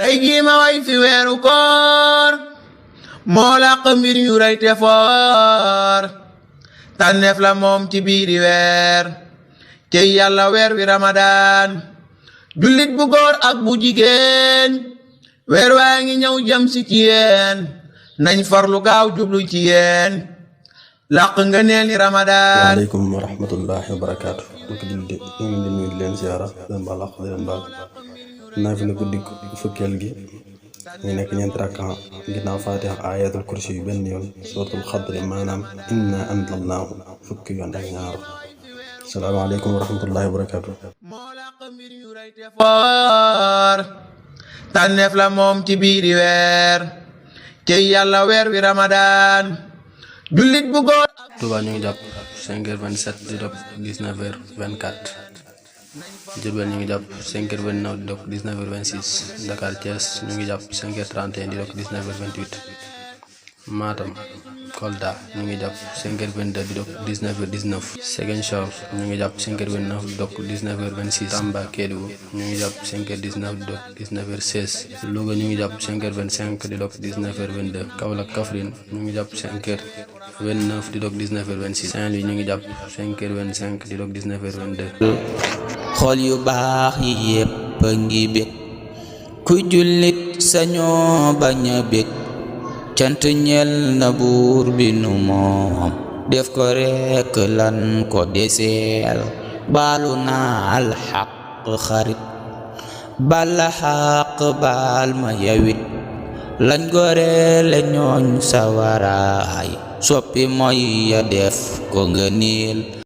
tey jii ma way fi weeru koor moo làq mbir yu rëy te foor tànneef la moom ci biiri weer cey yàlla weer wi ramadaan jullit bu góor ak bu jigéen weer waa ngi ñëw jëm si ci yéen nañ farlu gaaw jublu ci yéen làq nga neel ni ramadaan. waaleykum wa rahmatullahi wa barakaatu. mbokk jullit ñu ngi leen di nuyu di leen ziara leen baal àq di leen baal naa fi la guddi fukkeel gi ñu nekk ñeenti rakka ginnaaw faatiha ayatul kursi yu benn yoon suratul xadri maanaam inna anzalnaahu fukki yoon ak ñaar. salaamaaleykum wa rahmatullahi wa barakaatu. moo làq mbir yu rëy te foor tànneef la moom ci biiri weer cey yàlla weer wi ramadaan jullit bu góor. Touba ñu ngi jàpp 5h27 di dog 19h24 Diourbel ñu ngi jàpp 5h29 di dog 19h26 Dakar Thiès ñu ngi jàpp 5h31 di dog 19h28 Matam Kolda ñu ngi jàpp 5h22 di dog 19h19 Ziguinchor ñu ngi jàpp 5h29 di dog 19h26 Tamba Kédougou ñu ngi jàpp 5h19 di dog 19h16 Louga ñu ngi jàpp 5h25 di dog 19h22 Kaolack Kaffrine ñu ngi jàpp 5h29 di dog 19h26 Saint-Louis ñu ngi jàpp 5h25 di dog 19h22. xool yu baax yi yépp ngi bég ku jullit sañoo bañ a bég cant ñel na buur bi nu moom def ko rekk lan ko deseel baalu naa alxaq xarit bala xaq baal ma yawit lañ goreele ñooñ sawaraay soppi mooy ya def ko ngëneel